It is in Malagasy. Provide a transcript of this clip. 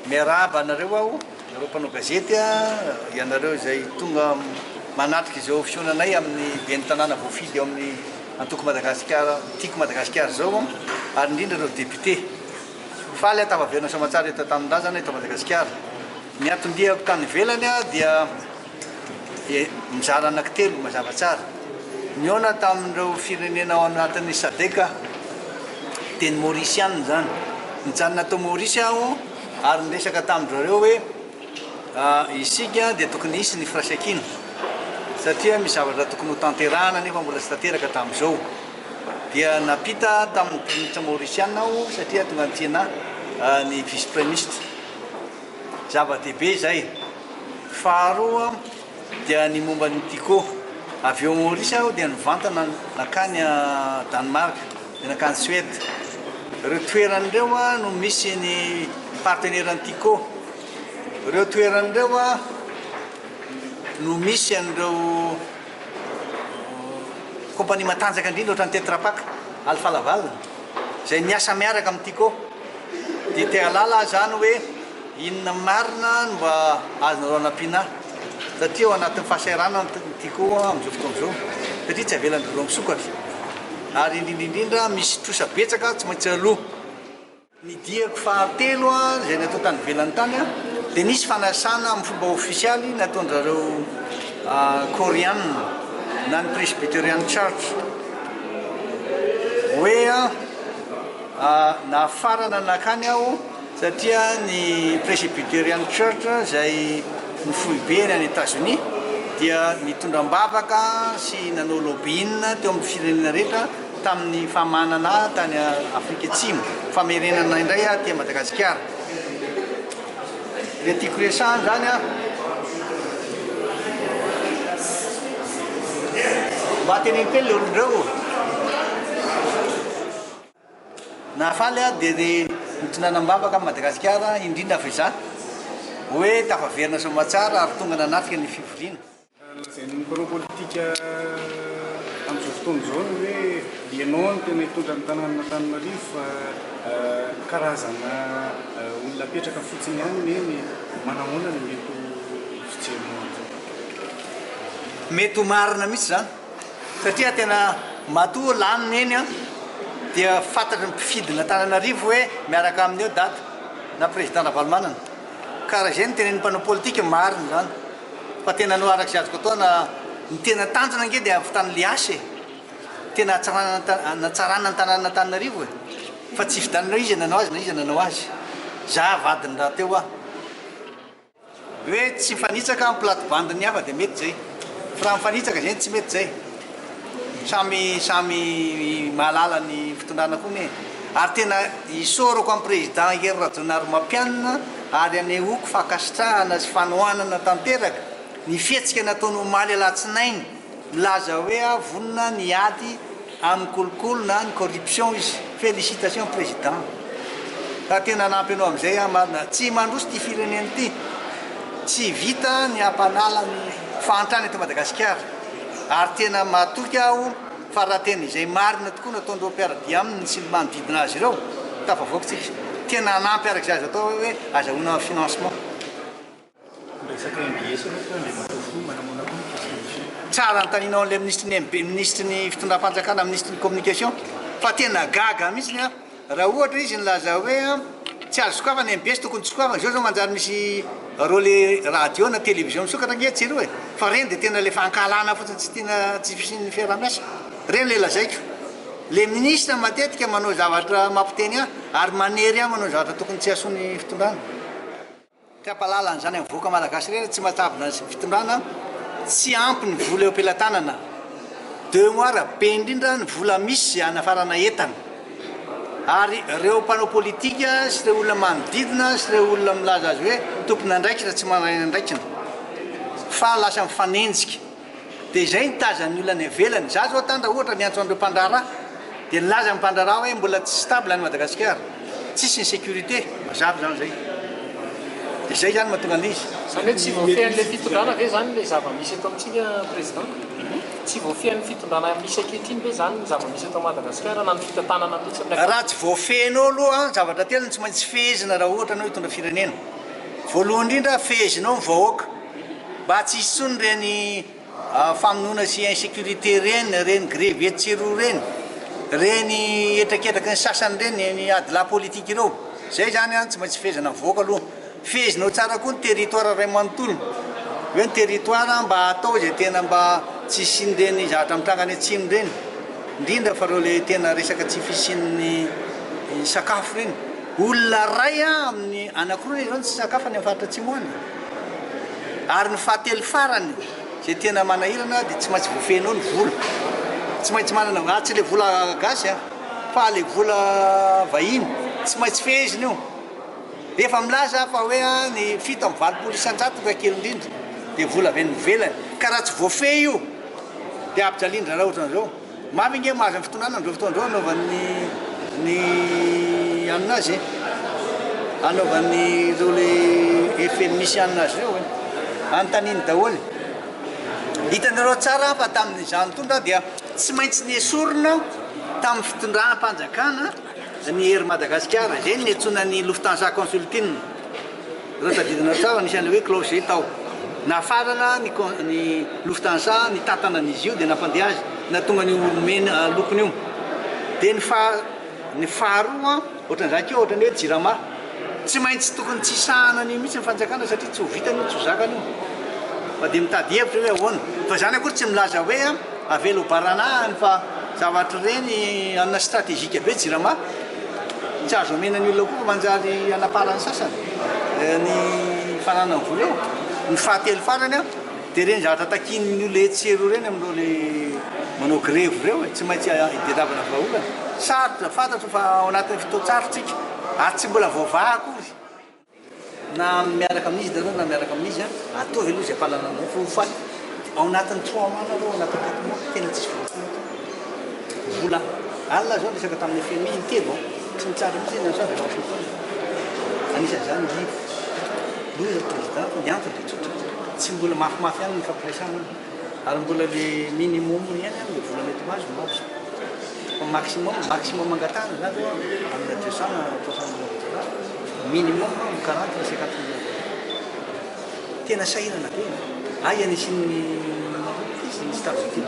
Miarahaba anareo aho, nareo mpanao gazety, ianareo izay tonga manatrika izao fihaonanay amin'ny ben'ny tanàna voafidy ao amin'ny antoko Madagasikara, Tiako Madagasikara izao, ary indrindra ireo député. Faly aho tafaverina soamantsara eto an-tanindrazana eto Madagasikara. Ny anton-diako tany ivelany dia mizara anankitelo mazava tsara. Nihaona tamin'ireo firenena ao anatin'ny Sadec aho, teny Maurisiana izany. Nijanona tao Maurice aho ary niresaka tamin-dry zareo hoe isika dia tokony hisy ny firaisankina satria misy zavatra tokony ho tanterahana nefa mbola tsy tanteraka hatramin'izao. Dia nampita tamin'ny Praiminisitra Maurisiana aho satria tonga nitsena ahy ny vice-praiminisitra. Zava-dehibe izay. Faharoa dia ny momba ny Tiko. Avy eo Maurice aho dia nivantana nankany Danemark, dia nankany Suède. Ireo toerana ireo no misy ny partenaire ny Tiko. Ireo toerana ireo no misy an'ireo compagnie matanjaka indrindra ohatran'ny Tetra Pak, Alfa Laval, izay miasa miaraka amin'ny Tiko. Dia te hahalala aho izany hoe inona marina no mba azonareo anampiana ahy satria ao anatin'ny fahasahiranana ny Tiko amin'izao fotoana izao satria tsy avelan-dry zareo misokatra ary indrindra indrindra misy trosa betsaka tsy maintsy aloa. Ny diako fahatelo izay natao tany ivelany tany dia nisy fanasana amin'ny fomba ofisialy nataon-dry zareo Koreana na ny Presbyterian Church hoe Nahafarana nankany aho satria ny Presbyterian Church izay ny foibeny any Etazonia dia nitondra am-bavaka sy nanao lobbying teo amin'ny firenena rehetra tamin'ny famahanana ahy tany Afrika Atsimo, famerenana indray ahy aty Madagasikara. Ilay tiako resahana izany an, mba teneno kely ilay olona ireo. Nahafaly ahy dia ny nitondrana am-bavaka an'i Madagasikara, indrindra fa izaho, hoe tafaverina soamatsara ary tonga nanatrika ny fivoriana. Lazain'ny mpanao politika amin'izao fotoana izao ny hoe ianao no tena hitondra ny tanànan'Antananarivo fa karazana olona apetraka fotsiny ihany neny manahoana no mety ho fijerinao an'izao? Mety ho marina mihitsy izany. Satria tena matoa lany neny an, dia fantatry ny mpifidin'Antananarivo hoe miaraka aminy eo Dada na Président Ravalomanana. Ka raha izay no tenenin'ny mpanao politika, marina izany. Fa tena no araka izay azoko atao na ny tena tanjona ange dia hahavitana ilay asa e. Tena hatsarana hanatsarana ny tanànan'Antananarivo e. Fa tsy hifidianana hoe iza nanao azy na iza nanao azy. Za vadiny rahateo aho. Hoe tsy mifanitsaka amin'ny plate bande ny hafa dia mety zay. Fa raha mifanitsaka zay tsy mety zay. Samy samy mahalala ny fitondrana koa anie. Ary tena isaorako an'i Président Hery Rajaonarimampianina ary anehoako fankasitrahana sy fanohanana tanteraka ny fihetsika nataony omaly alatsinainy milaza hoe vonona ny hiady Amin'ny kolikoly na ny corruption izy. Félicitations président. Fa tena hanampy anao amin'izay aho marina. Tsy mandroso ity firenena ity. Tsy vita ny hampanala ny fahantrana eto Madagasikara. Ary tena matoky aho fa raha tena izay marina tokoa no ataon'ireo mpiara-dia aminy sy ny manodidina azy ireo, tafavoaka tsika. Tena hanampy araka izay azo atao aho hoe azahoana financement. Resaka MBS aloha fa Andriamatoa Filoha manamoana koa mikasika an'io. Tsara anontanianao an'ilay minisitry ny MB, minisitry ny fitondram-panjakana, minisitry ny communication fa tena gaga mihitsiny aho raha ohatra izy nilaza hoe tsy azo sokafana MBS tokony tsy sokafana, izao zao manjary misy relais radio na télévision misokatra ange tsy eroa e, fa ireny dia tena ilay fankahalana fotsiny tsy tiana tsy fisian'ny fiaraha-miasa, ireny ilay lazaiko. Ilay ministre matetika manao zavatra mampiteny ahy ary manery ahy manao zavatra tokony tsy hahasoa ny fitondrana. Te hampahalala an'izany amin'ny vahoaka malagasy rehetra tsy mahatavona ny fitondrana, tsy ampy ny vola eo am-pelatanana, deux mois raha be indrindra ny vola misy hanafarana entana, ary ireo mpanao politika sy ireo olona manodidina sy ireo olona milaza azy hoe tompon'andraikitra tsy manana ny andraikiny fa lasa mifanenjika. Dia izay ny tazan'ny olona any ivelany. Za zao tany raha ohatra miantso an'ireo mpandraharaha dia nilaza ny mpandraharaha hoe mbola tsy stable any Madagasikara, tsisy ny sécurité, mazava izany izay. Dia izay izany mahatonga an'ilay izy. Izany hoe tsy voafehin'ilay fitondrana ve izany ilay zava-misy eto amintsika Président? Tsy voafehin'ny fitondrana misy ankehitriny ve izany ny zava-misy eto Madagasikara na ny fitantanana mihitsy amin'ny ankapobeny? Raha tsy voafehinao aloha, zavatra telo no tsy maintsy fehezina raha ohatra anao hitondra firenena. Voalohany indrindra, fehezinao ny vahoaka mba tsy hisy intsony ireny famonoana sy insécurité ireny, ireny grevy etsy sy eroa ireny, ireny hetraketraky ny sasany ireny, ny adilahy politique ireo. Izay izany an, tsy maintsy fehezina ny vahoaka aloha. Fehezinao tsara koa ny territoire iray manontolo, hoe ny territoire mba atao izay tena mba tsy hisian'ireny zavatra mitranga any atsimo ireny, indrindra fa ireo le tena resaka tsy fisian'ny sakafo ireny. Olona iray amin'ny anankiroa anie izao no tsy sakafo any amin'ny faritra atsimo any. Ary ny fahatelo farany izay tena manahirana dia tsy maintsy voafehinao ny vola. Tsy maintsy manana, ary tsy ilay vola gasy an, fa ilay vola vahiny, tsy maintsy fehezina io. Efa milaza fa hoe ny 87% raha kely indrindra dia vola avy any ivelany. Ka raha tsy voafehy io dia ampijalian-dry zalahy ohatran'izao. Mafy ange mahazo ny fitondrana amin'izao fotoana izao anaovan'ny ny anona azy e. Anaovan'ny ireo le FMI sy anona azy ireo e. Anontaniany daholo. Hitanareo tsara fa tamin'izaho nitondra dia tsy maintsy nesorina tamin'ny fitondram-panjakana Ny Air Madagascar, izay no niantsoana ny Lufthansa Consulting. Raha tadidinareo tsara, nisy an'ilay hoe clause izay tao. Nafarana ny ny Lufthansa nitantana an'izy io dia nampandeha azy, nahatonga an'io mena lokony io. Dia ny faha ny faharoa, ohatran'izany koa, ohatran'ny hoe Jirama. Tsy maintsy tokony tsy hisahana an'io mihitsy ny fanjakana satria tsy ho vitany io, tsy ho zakany io. Fa dia mitady hevitra hoe ahoana. Fa izany akory tsy milaza hoe avela ho baranahany fa zavatra ireny anona stratégique be Jirama. Tsy azo omena ny olona koa fa manjary anaparan'ny sasany ny fananany vola eo. Ny fahatelo farany dia ireny zavatra takian'ny olona etsy sy eroa ireny amin'ireo le manao grevy ireo e, tsy maintsy itadiavana vahaolana. Sarotra, fantatro fa ao anatin'ny fotoan-tsarotra isika ary tsy mbola voavaha akory. Na miaraka amin'izy nareo na miaraka amin'izy an, ataovy aloha izay fahalalana fa ho faty ao anatin'ny trois mois nareo, ao anatin'ny quatre mois tena tsisy vola intsony eto. Vola alina zao niresaka tamin'ny FMI intelo an, tsy nitsara mihitsy izy na avy Washington. Anisan'izany ny loza président fa ny antony dia tsotra, tsy mbola mafimafy ihany ny fampiresahana ary mbola le minimum ihany an le vola mety ho azo no azo. Fa maximum, maximum angatahana zany aloha amina 200 na 300 millions de dollars, minimum amin'ny 40 na 50 millions de dollars. Tena sahirana be e! Aiza ny hisian'ny izy ny stabilité.